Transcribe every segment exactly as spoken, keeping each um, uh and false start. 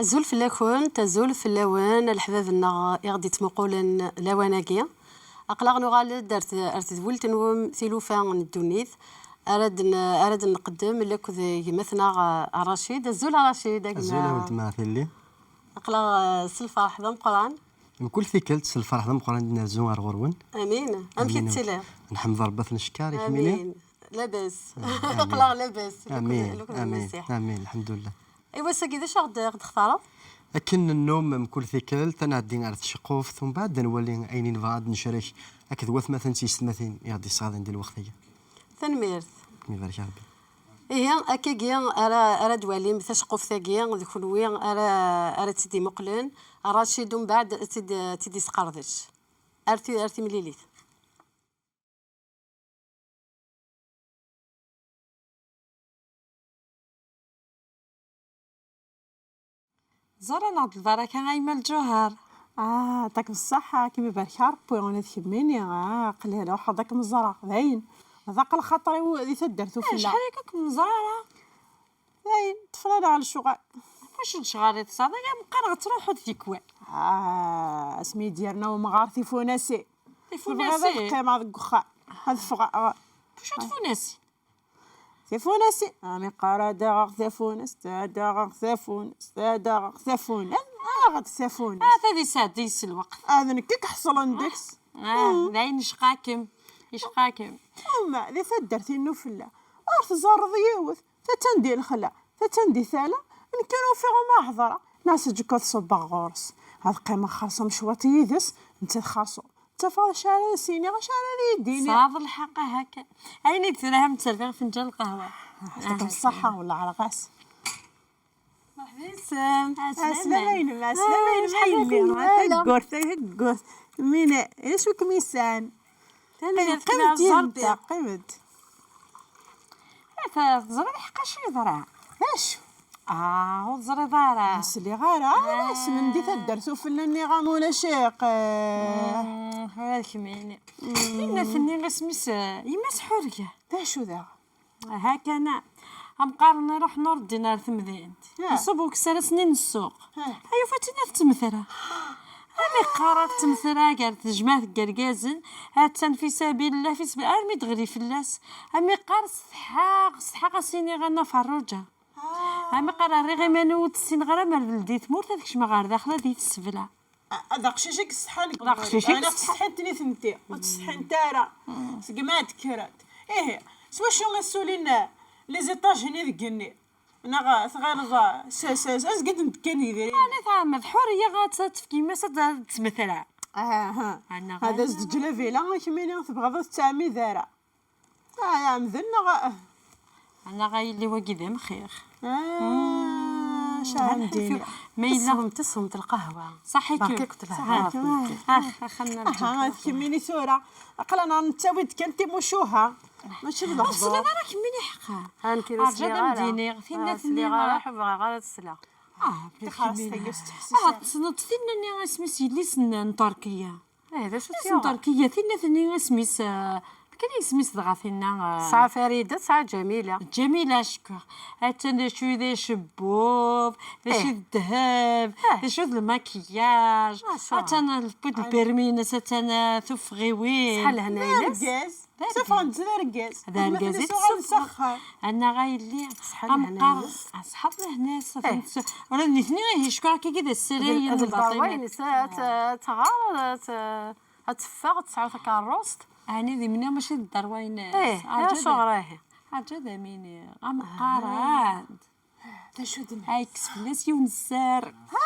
Azul fell-akent, azul fell-awen, a leḥbab-nneɣ i ɣ-d-ittmuqulen lawan-agi. Aql-aɣ nuɣal-d ar t-, ar tedwilt-nwen tilufa n ddunit. Ara d-, ara d-nqeddem akked gma-tneɣ, a Racid. Azul a Racid, a gma. Azul a weltma Tilli. Aql-aɣ, eh, s lferḥ d ameqqran. Mkul tikkelt s lferḥ d ameqqran i d-nerzu ar ɣur-wen. Amin. Amek i tettiliḍ? Nḥemd Ṛebbi ad t-neckeṛ i kemmini. Amin. Labas. Amin. Aql-aɣ labas. Amin. Amin. Amin. Lḥemdullah. Iwa, ass-agi d acu i ɣ-d-, i ɣ-d-textareḍ? Akken nennum mkul tikkelt, ad nɛeddi ar tceqquft, umbeɛd ad nwali ayen i nebɣa ad d-necrek akked watmaten d tyessetmatin i ɣ-d-yesɣaden di lweqt-agi. Tanemmirt. Ad kem-ibarek Rebbi. Ihi, akkagi ara, ara d-walim taceqquft-agi, d kenwi ara, ara tt-id-imuqlen. Racid umbeɛd ad tt-id-, ad tt-id-isqerdec. Ar ti-, ar timlilit. Ẓer-aneɣ-d lbaraka a yemma Lǧuher. Ah, ṭak bṣaḥa, kem ibarek Ṛebbi, ula d kemmini. Ah, aql-i ruḥeɣ ad kem-ẓreɣ, dayen. Ḍaq lxaṭer-iw di taddart ufella. Acḥal akka kem-ẓer ara? Dayen, ṭṭfeɣ-aneɣ lecɣal. Acu n lecɣal i tesɛiḍ? Ay ameqqar ad truḥeḍ tikwal. Ah, asmi i d-yerna umɣar tifunasin. Tifunasin? Bɣiɣ ad qqimeɣ deg uxxam. Ad ffɣeɣ. Acu tifunasin? Tifunasin. Ami qqar ad aɣeɣ tafunast, ad aɣeɣ tafunast, ad aɣeɣ tafunast. Aɣ-d tafunast. Ah, ta di sɛeddi yes lweqt. Ad nekk i iḥeṣlen deg-s. Ah, d ayen yecqa-kem. Yecqa-kem. Uma, di taddart-inu fell-a. Ur tẓerreḍ yiwet. Ta attan di lexla, ta attan di tala, nekk ur ufiɣ uma hḍreɣ. Neɣ s ǧekka ad ṣubbeɣ ɣur-s. Ad qqimeɣ xerṣum cwiṭ yid-s, nettat xerṣum. Ttafeɣ acu ara as-iniɣ, acu ara d iyi-d-iniɣ. Tesɛiḍ lḥeqq, aha kan. Ayen i d-telham tterbiɣ fenǧal lqahwa. Yeɛṭikem ṣṣeḥḥa, wellah ɛerqas. Merḥba yes-m. Ɛeslama-inem, ɛeslama-inem a yelli. Taggurt, taggurt. Mina, d acu i kem-yesɛan? Tanemmirt, qqimet yid-nteɣ, qqimet. Teẓriḍ ḥqa acu yeḍran? Acu? Ah, ur teẓriḍ ara. Ur sliɣ ara. Ah, smendi taddart ufella nniɣ-am ulac iq. Mm, ula d kemmini. Inna-tenni asmi-s, eh, yemma-s Ḥurga. D acu daɣ? Hakana. Amqaren iruḥ Nureddin ar temdint. Ah. Iṣub ukessar ass-nni n ssuq. Ah. Ay, yufa-tt-in tettmettra. Ami qqar tettmettra gar tejmaɛt n yergazen, attan fi sabilillah, fi sabil, armi d-ɣli fell-as. Ami qqar setḥaɣ, setḥaɣ as-iniɣ a Nna Ferruǧa. Ah. Ami qqar rriɣ iman-iw ur tt-ssineɣ ara, mer teldi tmurt ad kecmeɣ ɣer daxel ad iyi-tessebleɛ. A, d aqcic i yessetḥan deg umur. D aqcic i yessetḥan. Ana tessetḥint nitenti, ur ttsetḥint ara. Segmi ad kkrent. Ihi, s wacu i ssulin, eh, les étages-nni deg igenni? Neɣ tɣileḍ, eh, s, s, s, azgen n dkan yedrimen? Ala, tɛemmed Ḥuriya ad tt-, ad tefk yemma-s ad, ad tettmetreɛ. Aha, aha. Ad as-d-teǧǧ la villa, kemmini tebɣiḍ ur tettɛemmid ara. Ah, ɛemden neɣ? Anaɣ a yelli wagi d amxix. Ah, cɛan dini. Ma yella tessemt, tessemt lqahwa. Ṣaḥikem. Berka-kent lehna. Ṣaḥikem, ah. Ax, axxam-nneɣ. Aha, d kemmini tura. Aql-aneɣ nettawi-d kan timucuha. Mačči d lehdur. Ur tesliḍ ara kemmini ḥeqqa. Ha, nekk ur sliɣ ara. Rǧu ad am-d-iniɣ, tinna tenniḍ. Ur sliɣ ara, ḥebɣeɣ ara ad sleɣ. Ah, tixxaṛ s tagi s teḥsisa. Ah, tessneḍ tinna-nni isem-is yelli-s n, n Turkiya? Eh, d acu tt-yuɣen? Turkiya, tinna tenni isem-is, eh, kan isem-is dɣa tinna, eh. Tesɛa Farida, tesɛa Ǧamila. Ǧamila, acekkeṛ. Attan d acu d acebbub, d acu d ddheb, d acu d lmakiyaj. Attan lpud lpermi-ines, attan, eh, tuffɣiwin. Tesɛa lehna-ines. D argaz. Ttafɣent d argaz. D argaz i tessuffɣeḍ. Anaɣ a yelli. Ṣṣeḥ lehna-ines. Ṣṣeḥ lehna-ines. Ula d nitni ihi cekkeṛ akka i d assalay n lbaṭel. Ad tɣar, ad t-, ad teffeɣ, ad tesɛu takeṛṛust. Ɛni d imni mačči d dderwa-ines? Ih, acuɣer ihi? Rǧu ad am-iniɣ, ameqqar-ad. D acu d-nnan? Ay, kkes fell-as yiwen sser. Ha,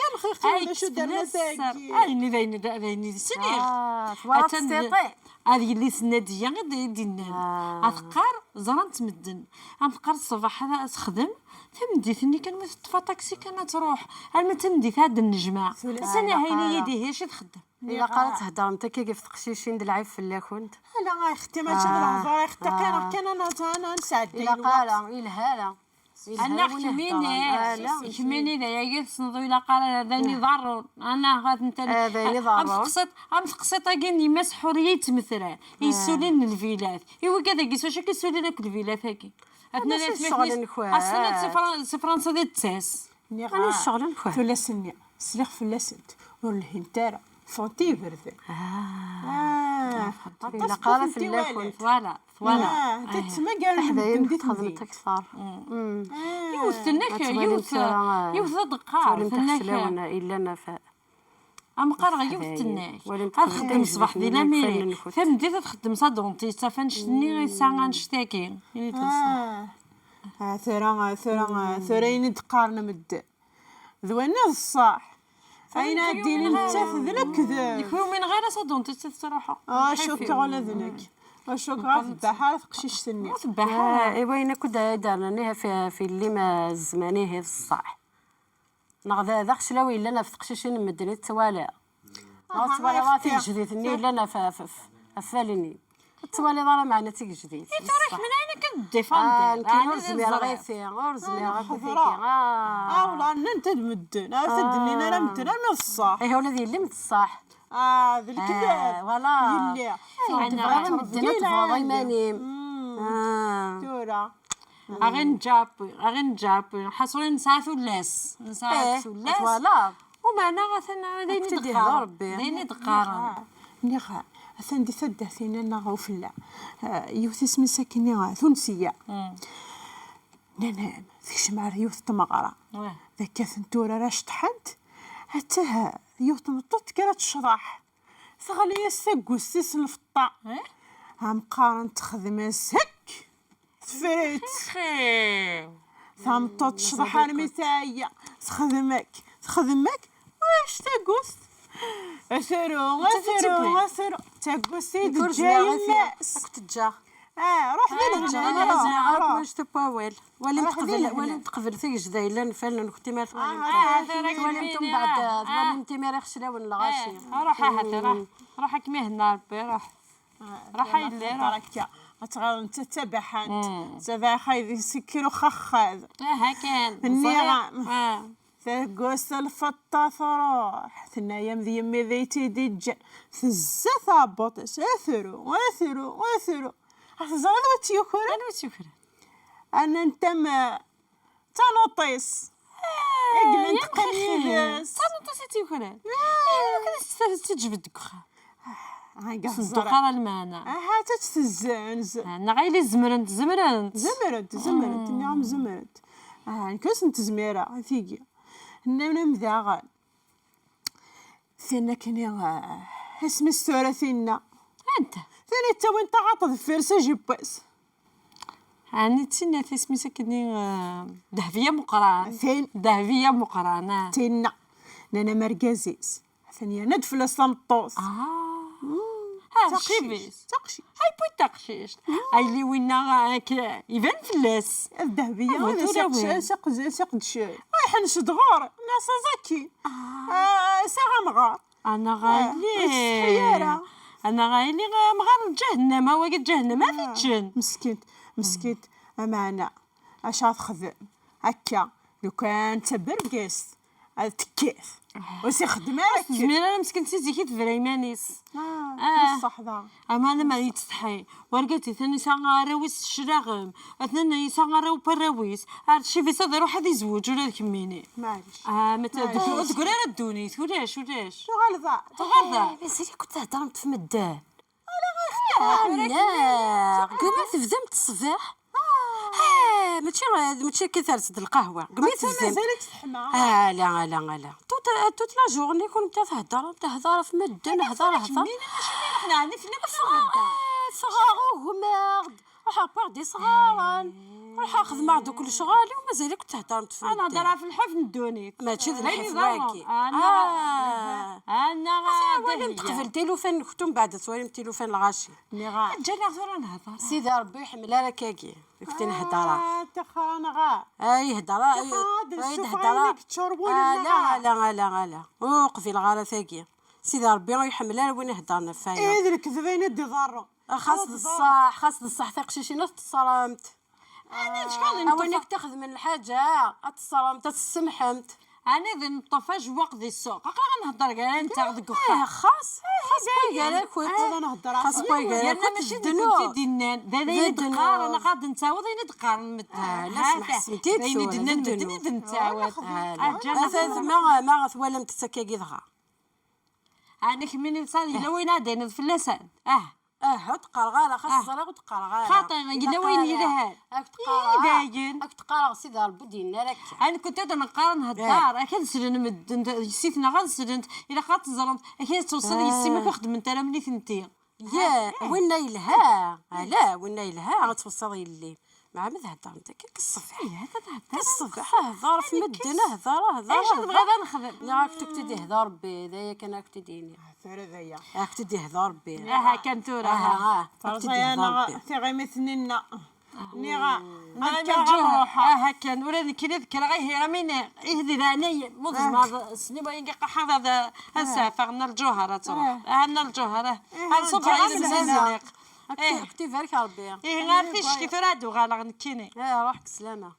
ya lxir, d acu d-terna tagi? Ayen d ayen, d ayen i d-sliɣ. Ah, twalaḍ s tiṭi? Ad yelli s Nadiya i d-, i d-yennan. Ah. Ad teqqar, ẓran-tt medden. Ad teqqar ṣṣbeḥ ad, ad texdem, tameddit-nni kan ma teṭṭef aṭaksi kan ad truḥ. Arma d tameddit ad d-nnejmaɛ. Sani ahayen-iyi-d ihi acu i txeddem? Ilaq ara theddremt akka ɣef teqcicin d lɛib fell-akent. Ala, a xti, mačči d lehdur, a xti, qqineɣ kan ad, ad, ad nesɛeddi lweqt. Ilaq ara, ilha ara. Ana kemmini, kemmini d ayagi tessneḍ, ur ilaq ara d ayen iḍerrun. Ana ad ntan-, eh, d ayen iḍerrun. Am teqsiṭ, am teqsiṭ-agi n yemma-s Ḥuriya yettmetran, yessulin lvilat. I wigad-agi, s wacu akka i ssulin akk lvilat-agi? Atnan atmaten-is, ccɣel-nwen. Ass-a si Fran-, si Fransa d ttas. Nniɣ, ah, ccɣel-nkent. Tullas-nni, sliɣ fell-asent, ur lhint ara, ffɣent i yiberdan. Ah, aṭas ilaq ara fell-akent. Twalaḍ, twalaḍ. Ah, tettmagarem medden di temdint. Akteṛ. Yiwet tenna-k, yiwet, yiwet ad d-teqqar, tenna-k. Amqar ɣer yiwet tenna-k, ad txeddem ṣṣbeḥ di lamiri, tameddit ad txeddem s aduntit, ɣef annect-nni i tesɛa annect-agi. Ini-d ṣṣeḥ. Ah, tura, tura, tura ayen i d-qqaren medden. D wayen i d ṣṣeḥ. Ayen ara d-tini nettat d lekdeb. Nekk ur umineɣ ara s aduntit i tettruḥu. Ah, cukkeɣ ula d nekk. Ah, cukkeɣ ɣef bbaḥ ara teqcict-nni. Ur tebbaḥ ara. Ah, i wayen akk d-, d-rnan ihi ɣef, ɣef yelli-m, ah, zzman ihi d ṣṣeḥ. Neɣ d, d axeclaw yellan ɣef teqcicin n medden i tettwaliḍ? Neɣ tettwaliḍ ara tigejdit-nni yellan ɣef, ɣef, ɣef, ɣef wallen-im? Ur tettwaliḍ ara meɛna d tigejdit. I tura kemmel ayen akka d-défendre. Ah, nekk ur zmireɣ i ti, ur zmireɣ akk i tigi. Ah, wala, nnant-d medden, ar t-id-nnin ara medden, armi d ṣṣeḥ. Ihi ula d yelli-m d ṣṣeḥ. Ah, d lekdeb. Ah, voilà. Yelli. Ur tebɣiḍ ara medden ad tebɣeḍ iman-im. Tura. Aɣ-in-ǧapi, aɣ-in-ǧapi. Ḥaṣul nesɛa tullas. Nesɛa tullas. Twalaḍ. Umeɛna atan d ayen i d-qqaren. D ayen i d-qqaren. Nniɣ, atan di taddart-inna neɣ ufella. Ah, yiwet isem-is akkenni, ah, Tunsiya. Nnan, tekcem ar yiwet n tmeɣra. D akka tent-ura ara ceṭṭḥent. Attah, yiwet n tmeṭṭut tekker ad tecḍeḥ. Teɣli-yas taggust-is n lfeṭṭa. Amqaren texdem-as hekk. Teffer-itt. Tameṭṭut tecḍeḥ armi teɛya. Texdem-ak, texdem-ak. Wic taggust. Atru, atru, atru. Taggust i d-teǧǧa yemma-s. Ad k-teǧǧa. Ah, ruḥ d ayen ur zmireɣ ara. Ruḥ. Wali teqbel, wali teqbel tigejda yellan fell-nent, timar twalim. Twalim tumbeɛd, twalim timar ixeclawen n lɣaci. Ruḥ ahat, ruḥ. Ruḥ ad kem-ihenna Rebbi, ruḥ. Ruḥ a yelli, ruḥ. Akka. Ad tɣiḍ netta d tabaḥant. Tabaḥant ay d isekker uxaxxad. Aha kan. Nniɣ-am. Taggust lfeṭṭa truḥ. Tenna-yam d yemmi d ay-tt-id-iǧǧan. Tezza taɛebbuḍt-is. Atru, atru, atru. Teẓriḍ wa tt-yukren? Anwa tt-yukren? Anna n tama. Tanuṭ-is. I yella teqqim yid-s. Tanuṭ-is i tt-yukren. Akken i tt-teǧbed deg uxxam. Senduq ara lmeɛna. Ahat ad tt-tezzenz. Neɣ a yelli zemrent, zemrent. Zemrent, zemrent, nniɣ-am zemrent. Ah, nekk ur sent-zmireɣ, tigi. Nnan-am daɣen. Tin akken i, ah, isem-is tura tinna. Anta? Tin yettawin taɣaṭ deffir-s ajibbas. Ɛni d tinna tisem-is akken i, ah, Dehbiya Meqqran? Tin. Dehbiya Meqqran, ah. Tinna. Nnan-am argaz-is. Atan yerna-d fell-as tameṭṭut. Ah. Mm. Ah, taqcict. Taqcict. Ay, bu taqcict. Mm. Ay, li winna, ah, k-, iban fell-as. Dehbiya, ah, d asiqdec. Ay, ḥennec-d ɣur. Nna Sazaki. Ah. Ah, saɣ amɣar. Anaɣ a yelli. Ur yessetḥi ara. Anaɣ a yelli, amɣar n ǧahennama, wagi d ǧahennama ad t-ččen. Meskint, meskint, ameɛna. Acu ara texdem? Akka, lukan d tabergazt, ad tekkat. Ur s-ixeddem ara akken. Ur tezmir ara meskint si zik i tebra iman-is. Ah, d ṣṣeḥ daɣen. Ama lemmer yettsetḥi. Wergaz atan yesɛa arraw-is s cclaɣem. Atan yesɛa arraw n warraw-is. Ar ccif-is ad iruḥ ad izweǧ ula d kemmini. Maɛlic. Ah, ma d-, deg ur ara ddunit. Ulac, ulac. Tuɣal da. Tuɣal da. Eh, mazal-iken theddremt f medden. Ala, ɣer xeddmeɣ. Gumi tebdam ttesbiḥ? Ah, mačči, mačči akka ters-d lqahwa. Gumi tebdam. Mazal-itt teḥma. Ala, ala, ala. Toute, toute la journée, kunti theddremt, hder f medden, hder, hder. Ffɣeɣ, ffɣeɣ, ugmeɣ-d. Ruḥeɣ wwiɣ-d isɣaren. Ruḥeɣ xedmeɣ-d akk lecɣal-iw, mazal-ik theddremt f medden. Ad nehder ɣef lḥuf n ddunit. Mačči d lḥif wagi. Ah. Ata wali teqbel tilufa n lkettum, mbeɛd ad twalim tilufa n lɣaci. Nniɣ-ak. Ǧǧan-aɣ tura nehder. Sidi Ṛebbi ur iḥemmel ara akkagi. Ur k-t-inehder ara. Ah, tixer neɣ? Ay, ihder, ay, tixer, ay, ihder. Ala, ala, ala, ala. Ur qbileɣ ara tagi. Sidi Ṛebbi ur iḥemmel ara win iheddren ɣef waya. Eh, d lekdeb ayen i d-iḍerrun. Xas d ṣṣeḥ, xas d ṣṣeḥ tiqcicin ad teṣṣremt. Awen-ak-d-ixedmen lḥaǧa, ad teṣṣremt, ad tessemḥemt. Ɛni d neṭṭef ajewwaq di ssuq? Aql-aɣ nehder gar-nteɣ deg uxxam. Eh, xas, xas bwagar akk. Ad nehder xas bwagar akk. Yerna mačči d ddnub. Nekk i d-yennan, d ayen i d-qqaren, neɣ ad d-nettaweḍ ayen i d-qqaren medden. Ah, la, smeḥsent-id tura, d ddnub. Ayen i d-ddnub, d ayen i d-nttaweḍ. Ǧǧan-aɣ. Ma, ma twalamt-tt akka-agi dɣa. Ɛni kemmini yella wayen ad d-tiniḍ fell-asen? Ah. Ah, ur d-qqareɣ ara, xas ẓriɣ ur d-qqareɣ ara. Xaṭi, yella wayen yelhan. Ad k-d-qqareɣ, ah, dayen. Ad k-d-qqareɣ, Sidi Ṛebbi ur d-yenni ara akka. Ad nekkenti ad neqqar nhedder, akka ad slen medden, yessi-tneɣ ad slent, ilaq ad teẓremt, akka ad twesseḍ yessi-m, ur xeddment ara am nitenti. Yah, winna yelha, ala, winna yelha, ad twesseḍ yelli-m. Mɛa ma theddremt akka, kkes ṣṣbeḥ. Ih, akka theddremt. Kkes ṣṣbeḥ, hder ɣef medden, hder, hder, acu tebɣiḍ ad nexdem? Nniɣ-ak-tt-id-ihder Rebbi, d aya kan ad k-tt-id-yini. Tura d aya. Ad k-tt-id-ihder Rebbi. Aha, kan tura. Aha, aha. Ad k-tt-id-ihder Rebbi. Tiɣimit-nni-nneɣ. Nniɣ, nekk ad ruḥeɣ. Aha, kan, ula d nekkini ad kkreɣ, ihi, am ini, ihi di leɛnaya-m, ur tezmireḍ, ssnima-agi qaḥaḍ ad, ad seɛfeɣ Nna Lǧuher ad truḥ. Aha, Nna Lǧuher, ah. Ad ṣubbeɣ yid-s azniq. Ad k-, ad k-t-ibarek Rebbi. Ihi, ar ticki tura ad uɣaleɣ nekkini. Eh, ruḥ deg sslama.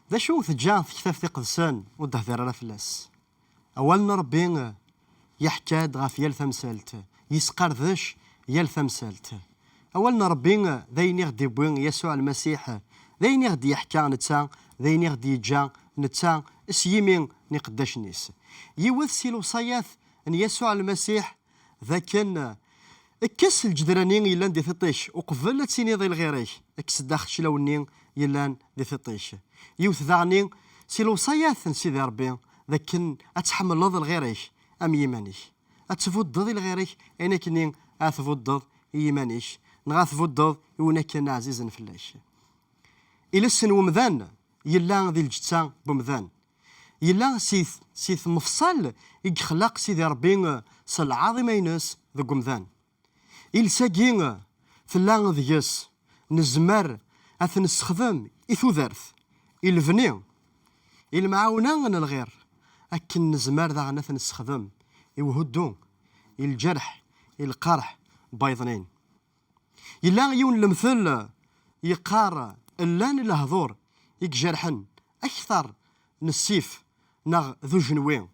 D acu teǧǧa Tektabt Iqedsen ur d-tehdir ara fell-as? Awal n Ṛebbi yeḥka-d ɣef yal tamsalt, yesqerdec yal tamsalt. Awal n Ṛebbi d ayen i ɣ-d-iwwi Yasuɛ Lmasiḥ, d ayen i ɣ-d-yeḥka netta, d ayen i ɣ-d-yeǧǧa netta s yimi n iqeddacen-is. Yiwet si lewṣayat n Yasuɛ Lmasiḥ d akken, kkes lǧedra-nni yellan di tiṭ-ik uqbel ad tiniḍ i lɣir-ik, kkes-d axeclaw-nni yellan di tiṭ-ik. Yiwet daɣen si lewṣayat n Sidi Ṛebbi d akken ad tḥemmleḍ lɣir-ik am yiman-ik. Ad tbuddeḍ i lɣir-ik ayen akkenni ad tbuddeḍ i yiman-ik, neɣ ad tbuddeḍ i win akken ɛzizen fell-ak. Iles n wemdan yella di lǧetta n wemdan. Yella si, si tmefṣal i yexlaq Sidi Ṛebbi s lɛaḍima-ines deg wemdan. Iles-agi tella deg-s, nezmer ad t-nessexdem i tudert, i lebni, i lemɛawna n lɣir, akken nezmer daɣen ad t-nessexdem i uhuddu, i lǧerḥ, i lqerḥ n wayeḍnin. Yella yiwen n lemtel yeqqar: llan lehdur i ijerḥen akteṛ n ssif neɣ d ujenwi.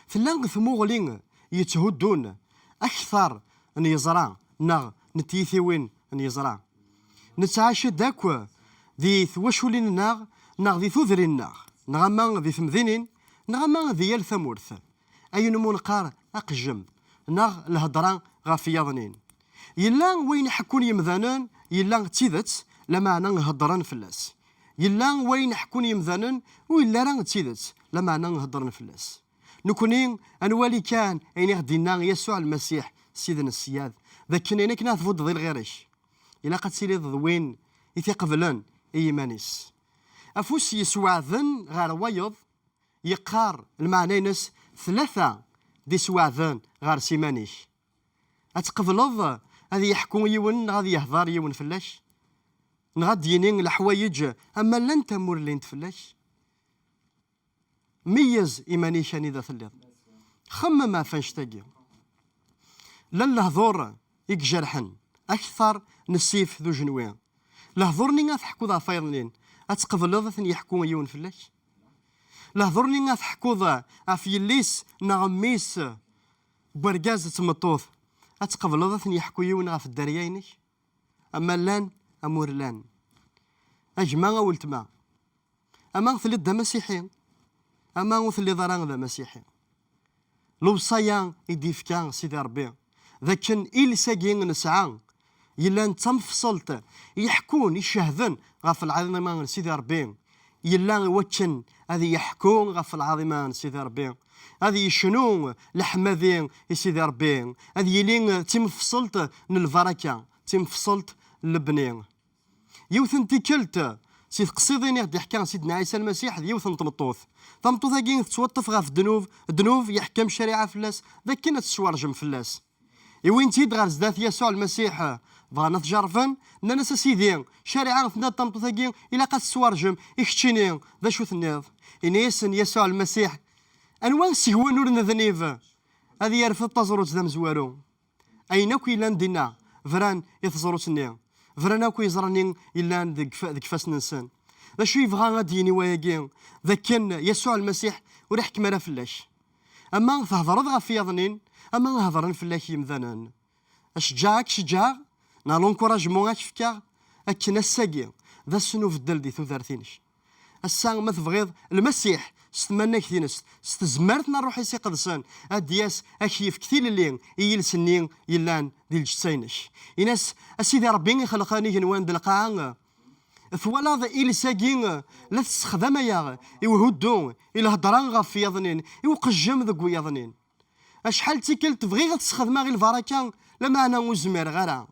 Tella tmuɣli yetthuddun akteṛ n yeẓra neɣ n tyitiwin n yeẓra. Nettɛaci-d akk di twaculin-nneɣ neɣ di tudrin-nneɣ, neɣ ama di temdinin, neɣ ama di yal tamurt. Ayen umi neqqar aqjem, neɣ lhedṛa ɣef yiyaḍnin. Yella wayen ḥekkun yemdanen, yella d tidet, lameɛna heddren fell-as. Yella wayen ḥekkun yemdanen, ur yelli ara d tidet, lameɛna heddren fell-as. Nekni, ad nwali kan ayen i ɣ-d-yenna Yasuɛ Lmasiḥ, Ssid n ṣṣyad, d akken ayen akken ad tbuddeḍ i lɣir-ik, ilaq ad tiliḍ d win i t-iqeblen i yiman-is. Afus yesweɛden ɣer wayeḍ, yeqqar lmeɛna-ines tlata d isweɛden ɣer s iman-ik. Ad tqebleḍ ad yeḥku yiwen neɣ ad yehḍer yiwen fell-ak? Neɣ ad d-yini leḥwayeǧ ama llant am ur llint fell-ak? Meyyez iman-ik anida telliḍ. Xemmem ɣef annect-agi. Llan lehdur i ijerḥen akteṛ n ssif d ujenwi. Lehdur-nni ad teḥkuḍ ɣef wayeḍnin, ad tqebleḍ ad ten-yeḥku yiwen fell-ak? Lehdur-nni ad teḥkuḍ ɣef yelli-s neɣ mmi-s n wergaz d tmeṭṭut, ad tqebleḍ ad ten-yeḥku yiwen ɣef dderya-inek? Ama llan, ama ur llan. A gma, a weltma, ama telliḍ d amasiḥi, ama ur telliḍ ara d amasiḥi. Lewṣaya i d-yefka Sidi Ṛebbi, d akken iles-agi nesɛa, yellan d tamefṣelt, yeḥkun, icehden ɣef lɛaḍima n Sidi Ṛebbi, yella i wakken ad yeḥku ɣef lɛaḍima n Sidi Ṛebbi, ad yecnu leḥmadi i Sidi Ṛebbi, ad yili d timefṣelt n lbaraka, d timefṣelt n lebni. Yiwet n tikkelt, si teqsiḍin i ɣ-d-yeḥka Sidna Ɛisa Lmasiḥ d yiwet n tmeṭṭut. Tameṭṭut-agi tettwaṭṭef ɣef ddnub, ddnub yeḥkem ccariɛa fell-as d akken ad tettwarjem fell-as. Iwin-tt-id ɣer zdat Yasuɛ Lmasiḥ, bɣan ad t-jerrben, nnan-as: "A Sidi, ccariɛa tenna-d tameṭṭut-agi ilaq ad tettwarjem, i keččini d acu tenniḍ?" Inna-yasen Yasuɛ Lmasiḥ: "Anwa seg-wen ur nednib ad yerfed taẓrut d amezwaru?" Ayen akk yellan dinna bran i teẓrut-nni, bran akk i yeẓra-nni yellan deg fa-, deg ifassen-nsen. D acu yebɣa ad d-yini wayagi? D akken Yasuɛ Lmasiḥ ur iḥekkem ara fell-ak. Ama thedreḍ ɣef yiḍnin, ama hedren fell-ak yimdanen. Aceǧǧaɛ ad k-ceǧǧɛeɣ, neɣ l'encouragement ad k-fkeɣ, akken ass-agi d ass n ubeddel di tudert-inek. Ass-a, ma tebɣiḍ, Lmasiḥ s tmannagt-ines, s tezmert n Ṛṛuḥ-is Iqedsen, ad d-yas ad k-yefk tilelli i yiles-nni yellan di lǧetta-inek. Ini-as: "A Sidi Ṛebbi ixelqen igenwan d lqaɛa, twalaḍ iles-agi la tessexdam aya i uhuddu, i lhedṛa ɣef yiḍnin, i uqejjem deg wiyaḍnin. Acḥal d tikkelt bɣiɣ ad t-sxedmeɣ i lbaraka, lameɛna ur zmireɣ ara."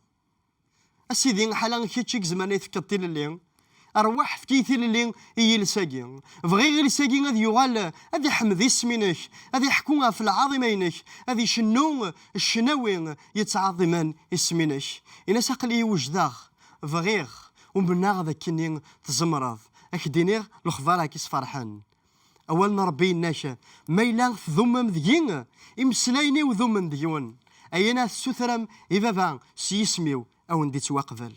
A Sidi, ḥala kečč i izemren ad yi-tefkeḍ tilelli. Rwaḥ, efk-iyi tilelli i yiles-agi. Bɣiɣ iles-agi ad yuɣal ad iḥemmed isem-inek, ad iḥekku ɣef lɛaḍima-inek, ad icennu ccnawi yettɛaḍimen isem-inek. Ini-as: "Aql-iyi wejdeɣ, bɣiɣ, umneɣ d akkenni tzemreḍ." Ad k-d-iniɣ lexbar-agi sferḥen. Awal n Ṛebbi yenna-k: "Ma yella tdumem deg-i, imeslayen-iw dumen deg-wen. Ayen ara tessutrem i Baba s yisem-iw, a wen-d-ittwaqbel."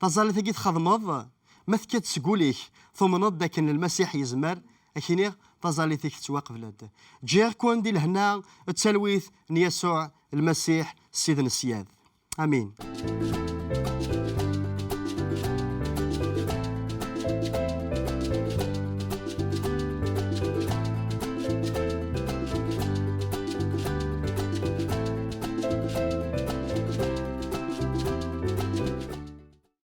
Taẓallit-agi txedmeḍ, ma tekka-d seg wul-ik, tumneḍ d akken Lmasiḥ yezmer, ad k-iniɣ taẓallit-ik tettwaqbel-d. Ǧǧiɣ-ken di lehna d talwit n Yasuɛ Lmasiḥ, Ssid n ssyad. Amin.